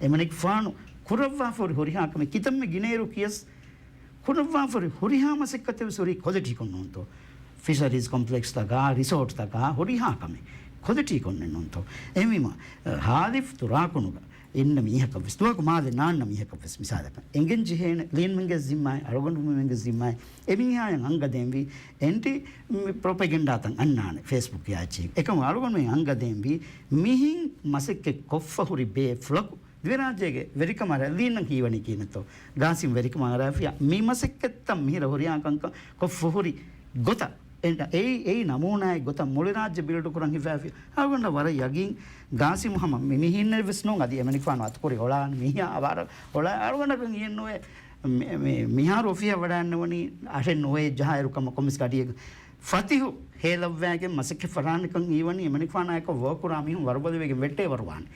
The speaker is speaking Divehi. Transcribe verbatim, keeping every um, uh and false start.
އެމަނިކުފާނު ކުރައްވާފަ ހުރި ހުރިހާ ކަމެއް ކިތަންމެ ގިނައިރު ކިޔަސް ކުރައްވާފަ ހުރި ހުރިހާ މަސައްކަތެއް ވެސް ހުރީ ކޮލިޓީކޮށް ނޫންތޯ؟ ފިޝަރީޒް ކޮމްޕްލެކްސްތަކާ، ރިސޯޓްތަކާ ހުރިހާ ކަމެއް ކޮލިޓީކޮށް ނޫންތޯ؟ އެހެންވީމަ، އަ، ހާލިފް ތުރާކުނުގަ އިންނަ މީހަކަށް ވެސް، ދުވަހަކު މާލެ ނާންނަ މީހަކަށް ވެސް މިސާލަކަށް އެނގެން ޖެހޭނެ ލީންމެންގެ ޒިންމާއި، އަޅުގަނޑުމެންގެ ޒިންމާއި، އެމީހާޔަށް އަނގަދޭންވީ އެންޓި ޕްރޮޕެގެންޑާތައް އަންނާނެ ފޭސްބުކް އާއްޗީގަ. އެކަމު އަޅުގަނޑުމެން އަނގަދޭންވީ މިހިން މަސައްކަތް ކޮށްފަ ހުރި ބޭފުޅަކު ދިވެރާއްޖޭގެ ވެރިކަމާ ރައްޔިތުންނަށް ހީވަނީ ކިހިނެއްތޯ؟ ގާސިމް ވެރިކަމާ ރާފިޔާ މި މަސައްކަތްތައް މިހިރަ ހުރިހާ ކަންކަން ކޮށްފަ ހުރި ގޮތަށް އެން-، އެއީ، އެއީ ނަމޫނާއެއް ގޮތަށް މުޅި ރާއްޖެ ބިލްޑު ކުރަން ހިފާފި. އަޅުގަނޑަށް ވަރަށް ޔަގީން ގާސިމް ހަމަ މި މިހިންނެއް ވެސް ނޫން އަދި އެމަނިކުފާނު އަތުކުރި އޮޅާން މީހާ ވަރަށް އޮޅާ އަޅުގަނޑަކަށް ހިއެއްނުވޭ. މި-، މި-، މިހާރު އޮފީހަށް ވަޑައިންނަވަނީ އަހެއް ނުވައެއް ޖަހާއިރު ކަމަށް ކޮންމެސް ގަޑިއެއް ފަތިހު ހޭލައްވާގެން މަސައްކަތް ފަށާނެކަން ހީވަނީ އެމަނިކުފާނާއެކަށް ވޯކުރާ މީހުން ވަރުބަލިވެގެން ވެއްޓޭ ވަރުވާނެ.